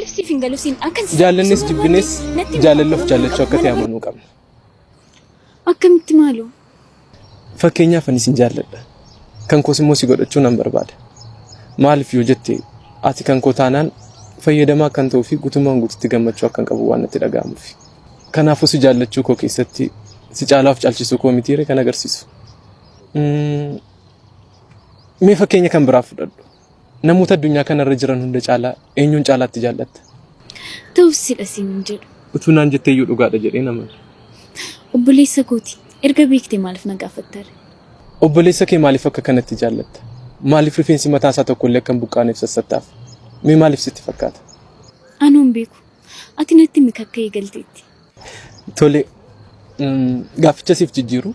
Siif hin galu siin akkan si Jaallannis salphisuu barbaadde jibbines natti himi jaalala of rakkoo hin jaallachuu qabu akka ta'e mana amanuu qabna. Akkamitti maaloo? Fakkeenyaaf ani sin jaalladha. Kan koos immoo si godhachuu nan barbaada. Maaliif yoo jette ati kan koo taanaan fayyadamaa akkan ta'uu fi guutummaan guututti gammachuu akkan qabu waan natti dhaga'amuuf. Kanaafuu si jaallachuu koo keessatti si caalaa of caalchisuu koo mitiire kan agarsiisu. Mee fakkeenya kan biraa fudhadhu. Namoota addunyaa kanarra jiran hunda caalaa eenyuun caalaatti jaallatta? Ta'us sidha siin hin jedhu. Utuu naan jettee iyyuu dhugaadha jedhee nama. Obboleessa kooti. Erga beektee maaliif na gaafattare? Obboleessa kee maaliif akka kanatti jaallatta? Maaliif rifeensi mataa isaa tokko illee akka hin buqqaaneef sassattaaf? Mee maaliif sitti fakkaata? Anoo hin beeku. Ati natti himi kakka eegalteetti. Tole, gaafficha siif jijjiiru.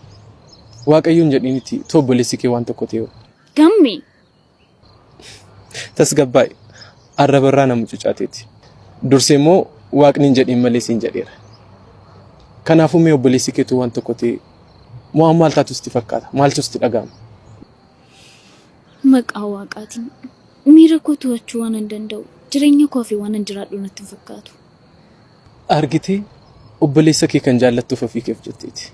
Waaqayyoon jedhiiniti utuu obboleessi kee waan tokko ta'e hoo? Gammee! Tasgabbaa'i. Arraba irraa na mucucaateeti. Dursee immoo waaqni hin jedhiin malee siin jedheera. Kanaafuu mee obboleessi keetu waan tokko ta'e waan maal taatu sitti fakkaata? Maaltu sitti dhaga'ama? Maqaa waaqaatiin miira koo to'achuu waan hin danda'u jireenya koo fi waan hin jiraadhu natti hin fakkaatu. Argitee obboleessa kee kan jaallattuuf ofii keef jetteeti.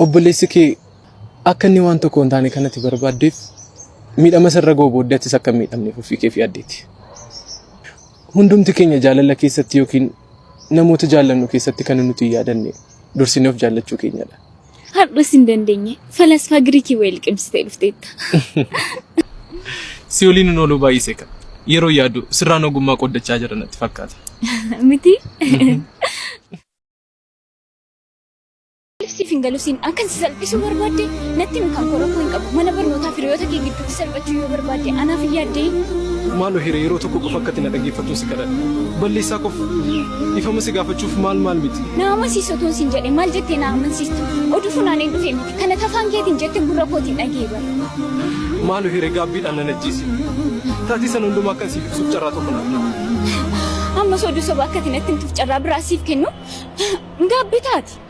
Obboleessi kee akka inni waan tokko hin taane kanatti barbaaddeef miidhama sirra ga'u booddee atis akka hin miidhamneef ofii keef yaaddeeti. Hundumti keenya jaalala keessatti yookiin namoota jaallannu keessatti kan nuti hin yaadanne dursinee of jaallachuu keenyadha. Har'as hin dandeenye. Falasfaa Giriikii wayii liqimsitee dhufteetta. Si waliin hin ooluu baay'isee kan. Yeroo yaadu sirraan ogummaa qooddachaa jira natti fakkaata. Miti? Siif hin galu siin akkan si salphisuu barbaadde natti himi kan koo rakkoo hin qabu. Mana barnootaa fi hiriyoota kee gidduutti salphachuu yoo barbaadde anaaf hin yaaddee? Maaloo hiree yeroo tokko qofa akkati na dhaggeeffattuun si kadhadha. Balleessaa koof dhiifama si gaafachuuf maal maal miti. Na amansiisi otoon siin jedhe maal jettee na amansiista? Oduu funaaneen dhufe miti. Kana tafaan keetiin jetten gurra kootiin dhaga'e bar. Maaloo hiree gaabbiidhaan nan ajjeesin. Taatii sana hundumaa akkan siif ibsuuf carraa tokko naaf kenni. Ammas oduu sobaa akka ati natti himtuuf carraa biraa siif kennu gaabbitaati.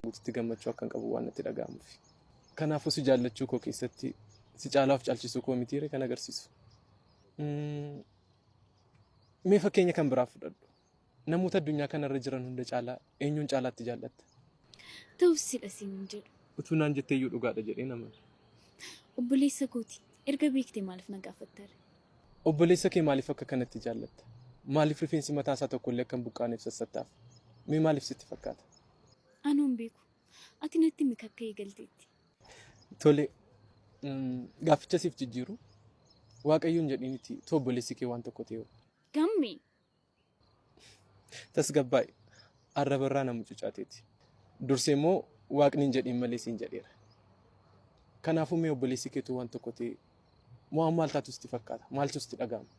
Guututti gammachuu akkan qabu waan natti dhaga'amuufi. Kanaafuu si jaallachuu koo keessatti si caalaa of caalchisuu koo mitiire kan agarsiisu. Mee fakkeenya kan biraa fudhadhu. Namoota addunyaa kanarra jiran hunda caalaa eenyuun caalaatti jaallatta? Ta'us sidha siin hin jedhu. Utuu naan jetteeyyuu dhugaadha jedheen amana. Obboleessa kooti. Erga beektee maaliif na gaafattare? Obboleessa kee maaliif akka kanatti jaallatta? Maaliif rifeensi mataa isaa tokkollee akka hin buqqaaneef sassattaaf? Mee maaliif sitti fakkaata? Anoo hin beeku. Ati natti himi kakka eegalteetti. Tole, gaafficha siif jijjiiru. Waaqayyoon jedhiiniti utuu obboleessi kee waan tokko ta'e hoo? Gammee! Tasgabbaa'i. Arraba irraa na mucucaateeti. Dursee immoo waaqni hin jedhiin malee siin jedheera. Kanaafuu mee obboleessi keetu waan tokko ta'e waan maal taatu sitti fakkaata? Maaltu sitti dhaga'ama?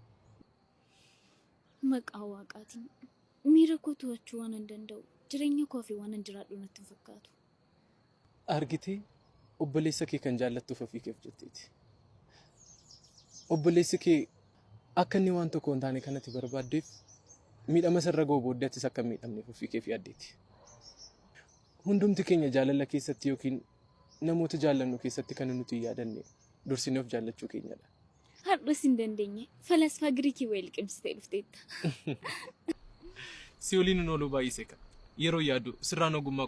Maqaa waaqaatiin miira koo to'achuu waan hin danda'u jireenya koo fi waan hin jiraadhu natti hin fakkaatu. Argitee obboleessa kee kan jaallattuuf ofii keef jetteeti. Obboleessi kee akka inni waan tokko hin taane kanatti barbaaddeef miidhama sirra ga'u booddee atis akka hin miidhamneef ofii keef yaaddeeti. Hundumti keenya jaalala keessatti yookiin namoota jaallannu keessatti kan nuti hin yaadanne dursinee of jaallachuu keenyadha. Har'as hin dandeenye. Falasfaa Giriikii wayii liqimsitee dhufteetta. Si waliin hin ooluu baay'isee kan. Yeroo yaadu sirraan ogummaa.